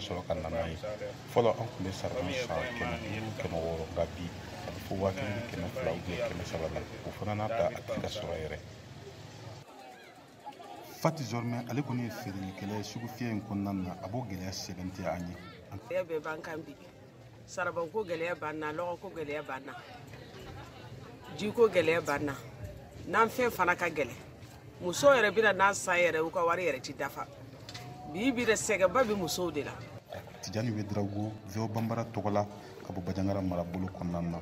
sɔrɔ ka na n'a ye. Fɔlɔ an tun bɛ saribɔn san 500 600, nka bi a bɛ fo 1200 ou bien 300 la. O fana n'a ta a tɛ ka sɔrɔ yɛrɛ. Fati Zɔrmɛ, ale kɔni ye feerelikɛla ye sugu fiyɛ in kɔnɔna na, a b'o gɛlɛya sɛbɛntiya an ye. Gɛlɛya bɛɛ b'an kan bi. Saribɔn ko gɛlɛya b'an na, lɔgɔ ko gɛlɛya b'an na, jiko gɛlɛya b'an na, n'an fɛn fana ka gɛlɛn. Musow yɛrɛ bɛna n'a san yɛrɛ, u ka wari yɛrɛ ti dafa. Bi bi de sɛgɛnba bɛ musow de la. Tijani Ouedraogo, VOA Bambara tɔgɔ la, ka bɔ Bandiagara marabolo kɔnɔna na.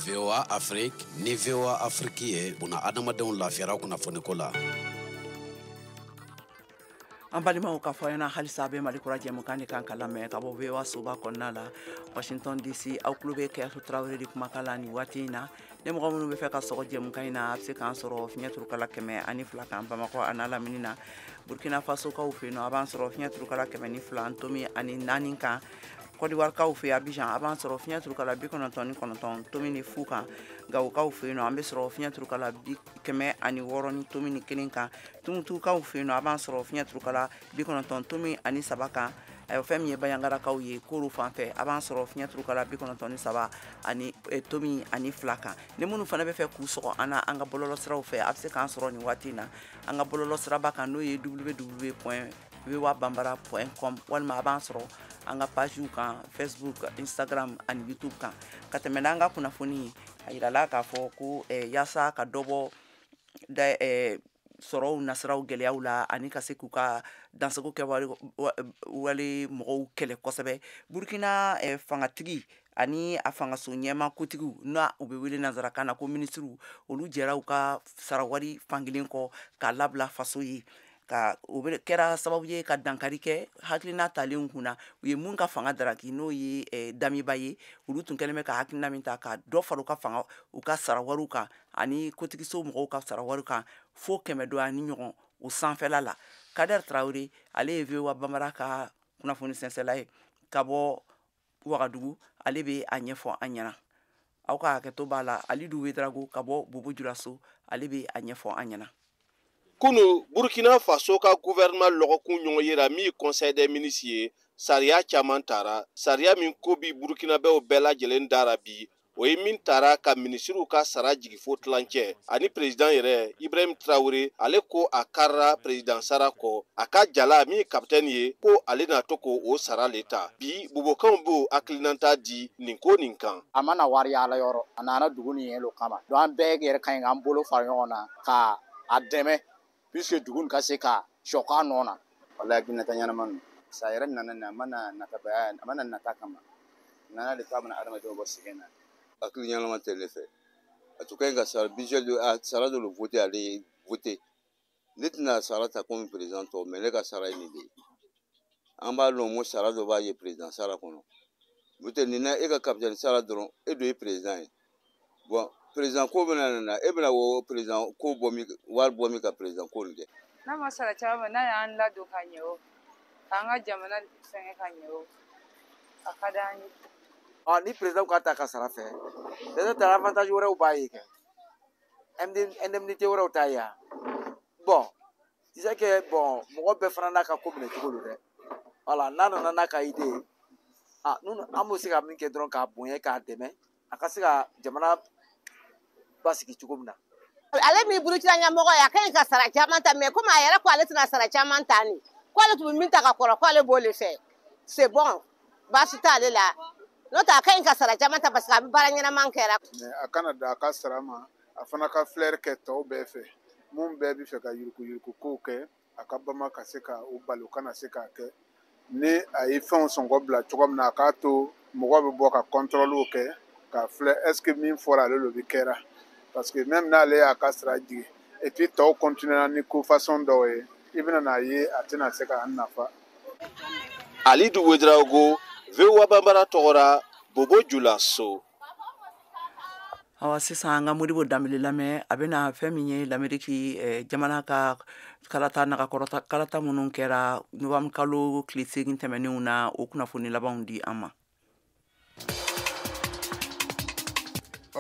VOA Afrique ni VOA Afrique ye buna adamadenw lafiyara kunnafoniko la. An balimaw ka fɔ ɲɛna halisa a bɛ Mali kura jɛmukan de kan ka lamɛn ka bɔ VOA soba kɔnɔna la Washington DC. Aw tulo bɛ Kɛyatu Tarawele de kumakan la nin waati in na. Ni mɔgɔ minnu bɛ fɛ ka sɔgɔ jɛmukan in na, a bɛ se k'an sɔrɔ fiɲɛ turukala 102 kan Bamakɔ a n'a lamini na. Burkina Faso kaw fɛ yen nɔ, a b'an sɔrɔ fiɲɛ turukala 102.4 kan. Côte d'Ivoire kaw fɛ Abidjan, a b'an sɔrɔ fiɲɛ turukala 99.0 kan. Gawokaw fɛ yen nɔ, an bɛ sɔrɔ fiɲɛ turukala 106.1 kan. Tumutukaw fɛ yen nɔ, a b'an sɔrɔ fiɲɛ turukala 90.3 kan. Ayiwa, fɛn min ye Bandiagarakaw ye Koro fan fɛ, a b'an sɔrɔ fiɲɛ turukala 93 ani tomi ani fila kan. Ni minnu fana bɛ fɛ k'u sɔgɔ an na an ka bɔlɔlɔsiraw fɛ, a bɛ se k'an sɔrɔ nin waati in na an ka bɔlɔlɔsiraba kan, n'o ye w w w point voa bambara point com, walima a b'an sɔrɔ an ka pagew kan Facebook, Instagram ani YouTube kan. Ka tɛmɛ n'an ka kunnafoni ye, a yirala k'a fɔ ko yaasa ka dɔ bɔ da sɔrɔw nasiraw gɛlɛyaw la ani ka se k'u ka dansago kɛ wale mɔgɔw kɛlɛ kosɛbɛ. Burkina fangatigi ani a fangaso ɲɛma kotigiw n'a u bɛ wele nanzarakan na ko minisiriw, olu jɛra u ka sarawari fankelen kɔ k'a labila faso ye. Ka o bɛ kɛra sababu ye ka dankari kɛ hakilina talenw kunna. U ye mun ka fanga daraki, n'o ye Damiba ye, olu tun kɛlen bɛ ka hakilina min ta ka dɔ fara u ka fanga, u ka sarawariw kan ani kotigiso mɔgɔw ka sarawariw kan fo kɛmɛ dɔ ani ɲɔgɔn o sanfɛla la. Kader Traoré, ale ye VOA Bambara ka kunnafoni sɛnsɛnla ye ka bɔ Wagadugu, ale bɛ a ɲɛfɔ an ɲɛna. Aw ka hakɛto b'a la, Alidu Ouedraogo ka bɔ Bobo Julaso, ale bɛ a ɲɛfɔ an ɲɛna. Kunu Burkina Faso ka gouvernement lɔgɔkun ɲɔgɔn yera min ye conseil des ministres ye, sariya caman tara, sariya min ko bi Burkinabɛw bɛɛ lajɛlen dara bi, o ye min tara ka minisiriw ka sara jigi fo tilancɛ. Ani président yɛrɛ Ibrahim Traoré, ale ko a karira président sara kɔ, a ka jala min ye capitaine ye, ko ale na to k'o sara le ta. Bi bobokanw b'o hakilinata di nin ko nin kan. A ma na wari yaala yɔrɔ, a nana dugu nin yɛlɛ o kama. Donc an bɛɛ yɛrɛ ka ɲi k'an bolo fara ɲɔgɔn na ka a dɛmɛ puisque dugu nin ka se ka sɔ k'a nɔ na. Walahi hakilinata ɲɛnama ninnu. Sa yɛrɛ nana nin, a ma na natabaya, a ma na nata kama. Nana de k'a bɛna adamadenw bɔ sɛgɛn na. Hakili ɲɛnama tɛ ne fɛ. A tun ka ɲi ka sara budget dɔ, a sara dɔ de voté, ale ye voté. Ne tɛna sara ta komi président tɔw, mais ne ka sara ye nin de ye. An b'a dɔn ko sara dɔ b'a ye président sara kɔnɔ. N'o tɛ nin na e ka capitaine sara dɔrɔn, e dun ye président ye. Bon, président ko bɛna na, e bɛna o président ko bɔ min, wari bɔ min ka président ko nin kɛ. N'a ma sara caman, n'a y'an ladon ka ɲɛ o, k'an ka jamana fɛngɛ ka ɲɛ o, a ka d'an ye. Ni président k'a ta ka sara fɛ, peut-être avantage wɛrɛw b'a ye kɛ. Indemnité wɛrɛw t'a ye wa? Bon, tu sais que bon, mɔgɔ bɛɛ fana n'a ka ko minɛ cogo don dɛ. Voilà, n'a nana n'a ka idée ye, nous, an b'o se ka min kɛ dɔrɔn k'a bonya k'a dɛmɛ, a ka se ka jamana basigi cogo min na. Ale min Burukina ɲɛmɔgɔ ye, a ka ɲi ka sara caman ta, mais komi a yɛrɛ ko ale tɛna sara caman ta nin, k'ale tun bɛ min ta ka kɔrɔ, k'ale b'o de fɛ. C'est bon, baasi t'ale la. N'o tɛ a ka ɲi ka sara caman ta parce que a bɛ baara ɲɛnama kɛra. Mais a kana dan a ka sara ma, a fana ka flair kɛ tɔw bɛɛ fɛ. Mun bɛɛ bɛ fɛ ka yuruguyurugu kow kɛ, a ka bama ka se ka o bali, o kana se k'a kɛ. Ni a ye fɛnw sɔngɔ bila cogo min na, a k'a to mɔgɔw bɛ bɔ ka contrôle kɛ, K'a filɛ est ce que min fɔra ale lo bi kɛra, parce que même n'ale y'a ka sara jigin et puis tɔw continuera ni ko façon dɔw ye, i bɛna n'a ye a tɛna se k'an nafa. Alidu Ouedraogo, VOA Bambara tɔgɔra, Bobo Julaso. Awa, sisan an ka Modibo Danbele lamɛn. A bɛna fɛn min ye, Lameriki jamana ka kalata nagakɔrɔta, kalata minnu kɛra novembre kalo tile 8 tɛmɛnenw na, o kunnafoni labanw di an ma.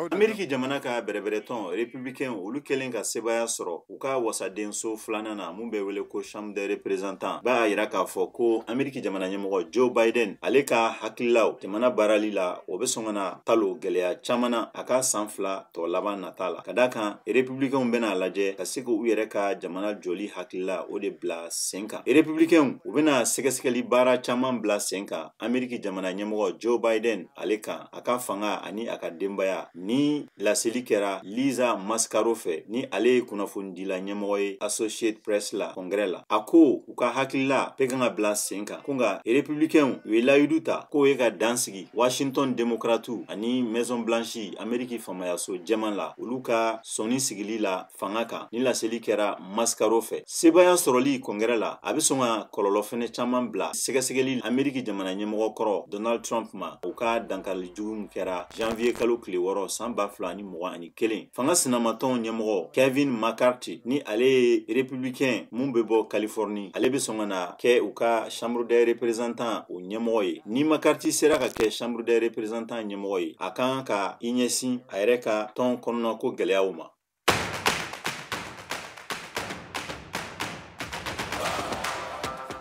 Ameriki jamana ka bɛrɛbɛrɛtɔn républicain, olu kɛlen ka sebaya sɔrɔ u ka wasadenso filanan na, mun bɛ wele ko Chambre des représentants, b'a yira k'a fɔ ko Ameriki jamana ɲɛmɔgɔ Joe Biden, ale ka hakililaw jamana baarali la, o bɛ sɔn ka na talo gɛlɛya caman na a ka san 2 tɔ laban nata la, ka da kan républicain bɛna lajɛ ka se k'u yɛrɛ ka jamana jɔli hakilila o de bila sen kan. Républicain, u bɛna sɛgɛsɛgɛli baara caman bila sen kan Ameriki jamana ɲɛmɔgɔ Joe Biden ale kan, a ka fanga ani a ka denbaya. Ni laseli kɛra Lisa Mascaro fɛ, ni ale ye kunnafonidila ɲɛmɔgɔ ye Associated Press la congrès la, a ko u ka hakilila bɛɛ kan ka bila sen kan, ko nka républicain u ye layidu ta k'o ye ka dan sigi Washington démocrates ani Maison Blanche, Ameriki faamayaso jɛman la, olu ka sɔnni sigili la fanga kan. Ni laseli kɛra Mascaro fɛ, sebaya sɔrɔli congrès la, a bɛ sɔn ka kɔlɔlɔ fɛnɛ caman bila sɛgɛsɛgɛli Ameriki jamana ɲɛmɔgɔ kɔrɔ Donald Trump ma, u ka dankarili jugu min kɛra janvier kalo tile 6 san 2021. Fanga sinamatɔnw ɲɛmɔgɔ Kevin McCarthy, ni ale ye républicain mun bɛ bɔ Californie, ale bɛ sɔn ka na kɛ u ka Chambre des représentants o ɲɛmɔgɔ ye. Ni McCarthy sera ka kɛ Chambre des représentants ɲɛmɔgɔ ye, a kan ka i ɲɛsin a yɛrɛ ka tɔn kɔnɔna ko gɛlɛyaw ma.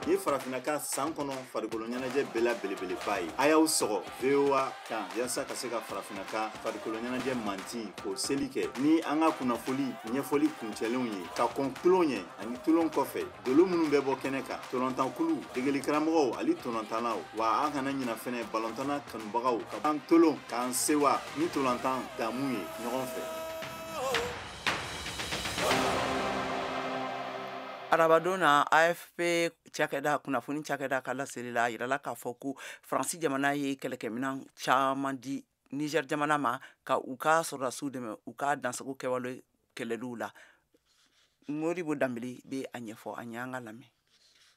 Ni farafinna ka san kɔnɔ farikolo ɲɛnajɛ bɛɛ la belebeleba ye, a y'aw sɔgɔ VOA kan yaasa ka se ka farafinna ka farikolo ɲɛnajɛ manti k'o seli kɛ ni an ka kunnafoli ɲɛfɔli kuncɛlenw ye, ka kɔn tulon ɲɛ ani tulon kɔfɛ, dolo minnu bɛ bɔ kɛnɛ kan, tolontankulu, degelikaramɔgɔw ani tolontannaw. Wa an kana ɲina fɛnɛ balontanna kanubagaw ka an tolon k'an sewa ni tolontan damu ye ɲɔgɔn fɛ. Arabadon na, AFP cakɛda kunnafoni cakɛda ka laseli la, a yirala k'a fɔ ko Faransi jamana ye kɛlɛkɛminɛn caman di Niger jamana ma ka u ka sɔrɔdasiw dɛmɛ u ka dansago kɛwale kɛlɛliw la. Modibo Danbele bɛ a ɲɛfɔ an ye, an ka lamɛn.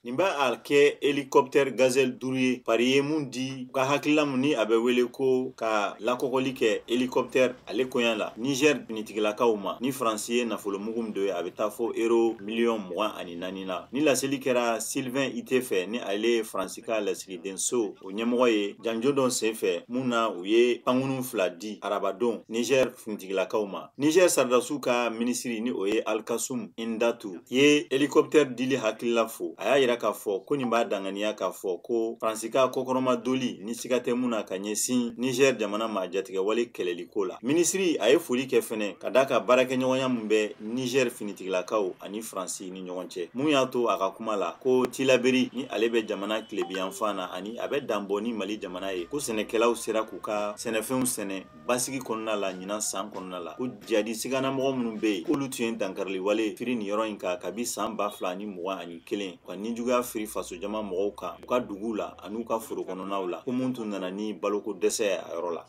Nin b'a a kɛ hélicoptère Gazelle 5 ye Paris ye mun di, u ka hakilila mun ni a bɛ wele ko ka lakɔkɔli kɛ hélicoptère ale koɲa la Niger finitigilakaw ma. Ni Faransi ye nafolomugu min don ye, a bɛ taa fo euro miliyɔn 24 la. Ni laseli kɛra Sylvain Ite fɛ, ni ale ye Faransi ka lasigidenso o ɲɛmɔgɔ ye, janjo dɔ sen fɛ mun na u ye pankurun 2 di arabadon Niger finitigilakaw ma. Niger sardasiw ka minisiri, ni o ye Alkassoum Indatu ye hélicoptère dili hakilila fo. A y'a yira k'a fɔ ko nin b'a danganiya k'a fɔ ko Faransi ka kɔkɔrɔma doli ni siga tɛ mun na ka ɲɛsin Niger jamana ma jatigɛwale kɛlɛliko la. Minisiri a ye foli kɛ fɛnɛ ka d'a ka baarakɛɲɔgɔnya mun bɛ Niger finitigilakaw ani Faransi ni ɲɔgɔn cɛ, mun y'a to a ka kuma la ko Tilaberi, ni ale bɛ jamana tilebiyanfan na ani a bɛ danbɔ ni Mali jamana ye, ko sɛnɛkɛlaw sera k'u ka sɛnɛfɛnw sɛnɛ basigi kɔnɔna la ɲinan san kɔnɔna la. Ko jadi siganamɔgɔ minnu bɛ yen, k'olu tun ye dankariliwale firi nin yɔrɔ in kan kabi san 2021, ka nijuguya firi fasojama mɔgɔw kan u ka duguw la ani u ka foro kɔnɔnaw la, ko mun tun nana ni baloko dɛsɛ a yɔrɔ la.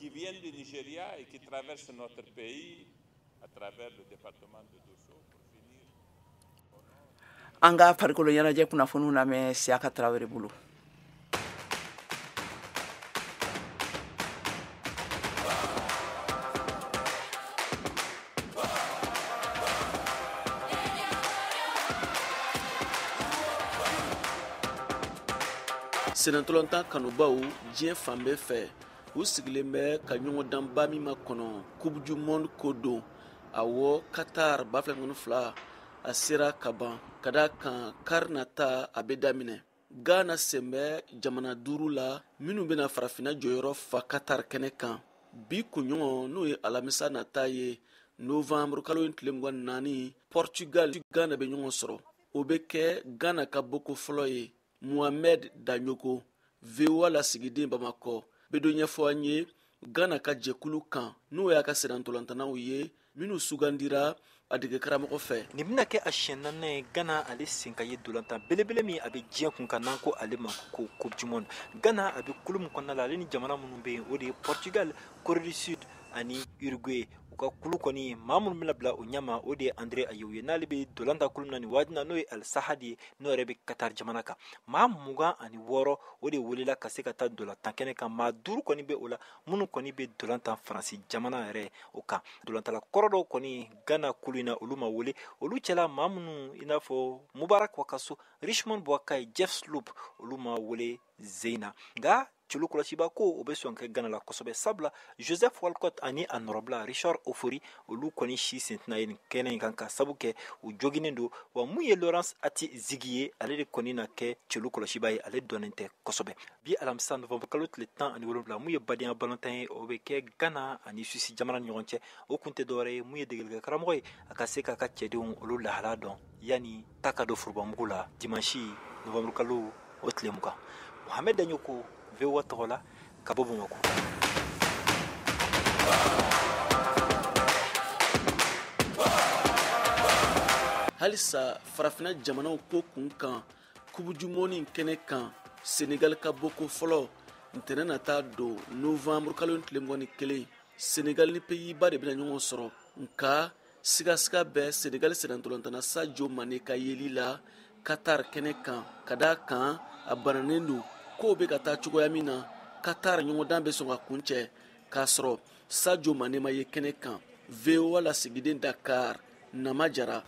An ka farikolo ɲɛnajɛ kunnafoniw lamɛn Siyaka Tarawele bolo. Sennantolatan kanubaw diɲɛ fan bɛɛ fɛ, u sigilen bɛ ka ɲɔgɔndanba min makɔnɔ, Coupe du monde ko don. Awɔ, Qatar 2022 a sera ka ban, ka da kan kari nata a bɛ daminɛ. Ghana sen bɛ jamana 5 la minnu bɛna farafinna jɔyɔrɔ fa Qatar kɛnɛ kan. Bi kunɲɔgɔn, n'o ye alamisa nata ye, novembre kalo in tile 24, Portugal Ghana bɛ ɲɔgɔn sɔrɔ. O bɛ kɛ Ghana ka bɔko fɔlɔ ye. Mohamed Dagnoko, VOA lasigiden Bamakɔ, bɛ dɔ ɲɛfɔ an ye Ghana ka jɛkulu kan, n'o y'a ka sennantolatannaw ye minnu sugandira a dege karamɔgɔ fɛ. Nin bɛna kɛ a siɲɛ 4nan ye Ghana ale sen ka ye dolantan belebele min a bɛ diɲɛ kun kan n'an ko ale ma ko Coupe du monde. Ghana a bɛ kulu min kɔnɔna la, ale ni jamana minnu bɛ yen, o de ye Portugal, Corée du Sud ani Uruguay. U ka kulu kɔni maa minnu bɛna bila o ɲɛma, o de ye Andre Ayew ye, n'ale bɛ dolan ta kulu min na nin waati na, n'o ye Al Sadd ye, n'o yɛrɛ bɛ Qatar jamana kan. Maa 26, o de welela ka se ka taa dolan tan kɛnɛ kan. Maa 5 kɔni bɛ o la minnu kɔni bɛ dolan tan Faransi jamana yɛrɛ o kan. Dolantala kɔrɔ dɔw kɔni Ghana kulu in na, olu ma wele. Olu cɛla maa minnu i n'a fɔ Mubarak Wakaso, Richmond Boakye, Jeff Schlupp, olu ma wele zen na. Nka celu kɔlɔsiba ko o bɛ sɔn kɛ Gana la kosɛbɛ, sabula Joseph Walcott ani a nɔrɔbila Richard Ofori, olu kɔni si sen tɛna ye nin kɛnɛ in kan, ka sabu kɛ u joginen don. Wa mun ye Lawrence Ati Zigi ye, ale de kɔni na kɛ celu kɔlɔsiba ye, ale dɔnnen tɛ kosɛbɛ. Bi alamisa novanburu kalo tile 17, mun ye badenya balontan ye, o bɛ kɛ Gana ani Suisi jamana ni ɲɔgɔn cɛ. O kun tɛ dɔwɛrɛ ye, mun ye degelikɛ karamɔgɔ ye, a ka se k'a ka cɛdenw olu lahala dɔn yanni ta ka don forobamugu la dimansi novanburu kalo o tile 20. Mohamed Daɲoko, VOA tɔgɔ la, ka bɔ Bamakɔ. Halisa Farafina jamanaw ko kun kan, Coupe du monde kɛnɛ kan, Senegal ka bɔko fɔlɔ ntɛnɛn nata don, novembre kalo tile 21, Senegal ni Pays-Bas de bɛna ɲɔgɔn sɔrɔ. Nka sigasiga bɛ Senegal sennantolatan Sadio Mane ka yeli la Qatar kɛnɛ kan, ka da kan a bananen don. Kow bɛ ka taa cogoya min na, Qatar ɲɔgɔndan bɛ sɔn ka kuncɛ k'a sɔrɔ Sadio Mane ma ye kɛnɛ kan. VOA lasigiden Dakar, Nama Jara.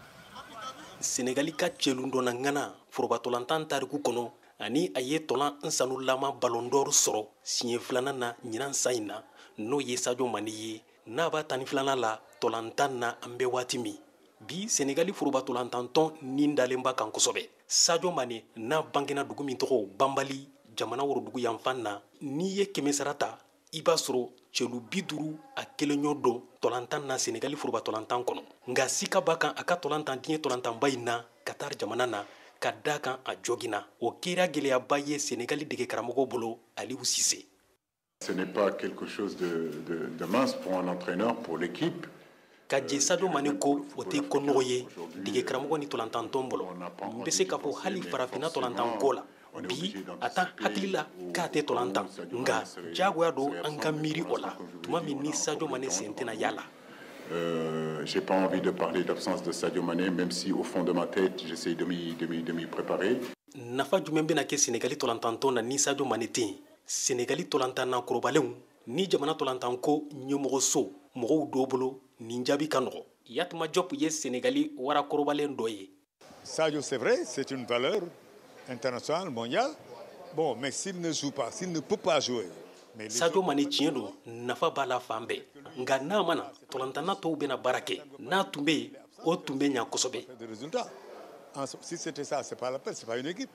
Senegali ka cɛlundɔnna ŋana forobatɔlantan tariku kɔnɔ, ani a ye tɔlan nsanulama Ballon d'Or sɔrɔ siɲɛ filanan na ɲinan san in na, n'o ye Sadio Mane ye, n'a b'a 12nan la tɔlantan na an bɛ waati min bi. Senegali forobatɔlantantɔn nin dalen b'a kan kosɛbɛ. Sadio Mane n'a bangena dugu min tɔgɔ Banbali, jamana worodugu yanfan na, n'i ye 100 sara ta, i b'a sɔrɔ cɛlu 50 a kelen ɲɔ don tɔlantan na Senegali foroba tɔlantan kɔnɔ. Nka sika b'a kan a ka tɔlantan diɲɛ tɔlantanba in na Qatar jamana na, ka da kan a joginna. O kɛra gɛlɛyaba ye Senegali dege karamɔgɔ bolo, Aliou Cissé. Ce n'est pas quelque chose de mince pour un entraîneur, pour l'équipe. Ka je Sadio Mane ko, o tɛ ko nɔgɔ ye dege karamɔgɔ ni tɔlantantɔn bolo. N bɛ se k'a fɔ hali Farafinna tɔlantan ko la bi, a tan hakili la k'a tɛ tɔlan tan, nka diyagoya don an ka miiri o la tuma min ni Sadio Mane sen tɛna y'a la. J'ai pas envie de parler d'absence de Sadio Mané, même si au fond de ma tête, j'essaye de m'y préparer. Nafa jumɛn bɛna kɛ Senegali tɔlantantɔn na ni Sadio Mane tɛ yen? Senegali tɔlantanna kɔrɔbalenw ni jamana tɔlantanko ɲɛmɔgɔso mɔgɔw dɔw bolo, nin jaabi ka nɔgɔ. Yatuma Jɔp ye Senegali warakɔrɔbalen dɔ ye. Sadio, c'est vrai, c'est une valeur internationale, mondiale. Bon, mais s'il ne joue pas, s'il ne peut pas jouer. Mais Sadio Mane, tiɲɛ don, nafa b'a la fan bɛɛ, nka n'a ma na, tɔlantanna tɔw bɛna baara kɛ. N'a tun bɛ yen, o tun bɛ ɲa kosɛbɛ. Des résultats. Si c'était ça, c'est pas la peine, c'est pas une équipe.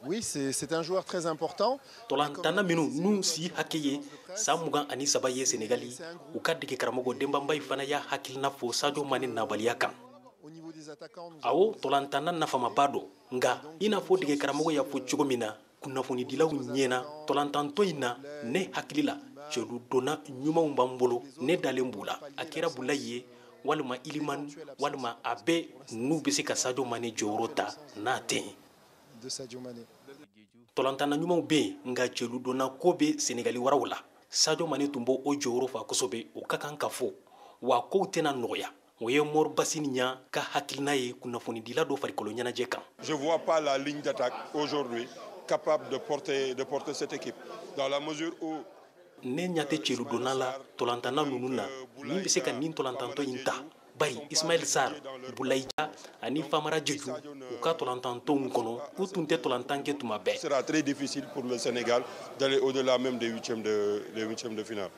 Oui, c'est un joueur très important. Tɔlantanna minnu n'u si hakɛ ye san 23 ye Senegali, u ka dege karamɔgɔ Demba Mbaye fana y'a hakilina fɔ Sadio Mane nabaliya kan. Awɔ, tɔlantanna nafamaba don, nka i n'a fɔ dege karamɔgɔ y'a fɔ cogo min na kunnafonidilaw ɲɛna, tɔlantantɔ in na, ne hakili la, cɛlu donna ɲumanw b'an bolo, ne dalen b'u la. A kɛra Bulayi ye walima Iliman walima a bɛɛ, n'u bɛ se ka Sadio Mane jɔyɔrɔ ta n'a tɛ yen. De Sadio Mané. Tɔlantanna ɲumanw bɛ yen, nka cɛlu donna ko bɛ Senegali waraw la. Sadio Mane tun b'o o jɔyɔrɔ fa kosɛbɛ, o ka kan ka fɔ wa kow tɛna nɔgɔya. O ye Mor Basini ɲa ka hakilina ye kunnafonidila dɔ farikolo ɲɛnajɛ kan. Je vois pas la ligne d'attaque aujourd'hui capable de porter cette équipe. Dans la mesure où Ne ɲɛ tɛ celu donna la tɔlantanna ninnu na min bɛ se ka nin tɔlantantɔ in ta, bari Ismail Sar, Bulayi Dia ani Famara Jeju, u ka tɔlantantɔnw kɔnɔ, u tun tɛ tɔlantan kɛ tuma bɛɛ. Ce sera très difficile pour le Sénégal d'aller au-delà même des huitièmes de finale.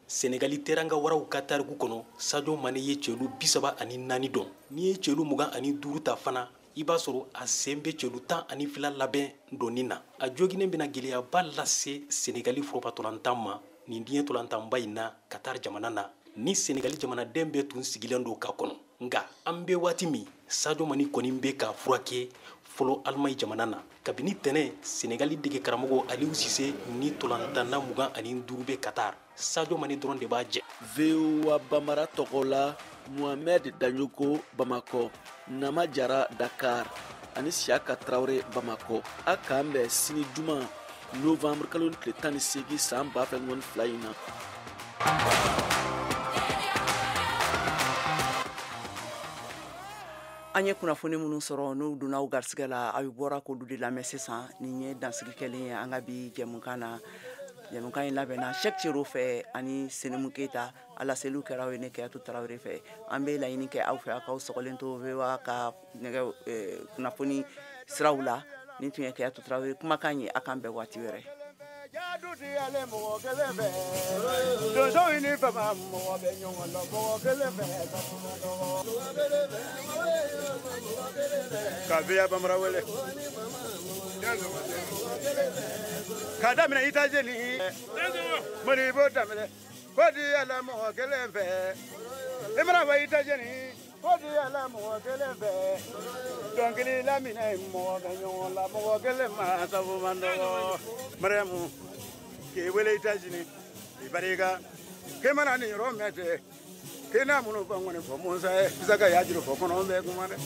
Senegali teranga waraw ka tariku kɔnɔ, Sadio Mane ye celu 34 dɔn. N'i ye celu 25 ta fana, i b'a sɔrɔ a sen bɛ celu 12 labɛn donni na. A joginen bɛna gɛlɛyaba lase Senegali forobatɔlantan ma nin diɲɛ tɔlantanba in na Qatar jamana na, ni Senegali jamanaden bɛɛ tun sigilen don ka kɔnɔ. Nka an bɛ waati min, Sadio Mane kɔni bɛ ka furakɛ fɔlɔ Alimaɲi jamana na kabini tɛnɛ. Senegali dege karamɔgɔ Aliou Cissé ni tɔlantanna 25 bɛ Qatar, Sadio Mane dɔrɔn de b'a jɛ. VOA Bambara tɔgɔ la, Mohamed Daɲoko Bamakɔ, Nama Jara Dakar ani Siaka Tarawele Bamakɔ. A k'an bɛn sini juma novembre kalo tile 18 san 2022 in na. An ye kunnafoni minnu sɔrɔ, n'u donna aw garisigɛ la, aw bɔra k'olu de lamɛn sisan. Nin ye dansigi kɛlen ye an ka bi jɛmukan na. Jɛmukan in labɛnna Sɛk Cero fɛ ani Senemu Keyita. A laseliw kɛra aw ye ne Keyatu Tarawele fɛ. An bɛ laɲini kɛ aw fɛ, aw k'aw sɔgɔlen to VOA ka nɛgɛ kunnafoni siraw la. Nin tun ye Keyatu Tarawele kumakan ye. A k'an bɛn waati wɛrɛ. Donsow ni fama mɔgɔ bɛ ɲɔgɔn lɔ mɔgɔ kelen fɛ. Ka viya bamara wele k'a daminɛ États-Unis, Modibo daminɛ ko di yala mɔgɔ kelen fɛ. I mana fɔ États-Unis ko di yala mɔgɔ kelen fɛ. Dɔnkili laminɛ mɔgɔ bɛ ɲɔgɔn la mɔgɔ kelen ma sabu man dɔgɔ. Mariyamu k'i wele États-Unis, i barika k'e mana nin yɔrɔ mɛn ten k'e n'a minnu fɔ ŋɔni fɔ Musa ye Isaka y'a juru fɔ kɔnɔ bɛ kuma dɛ.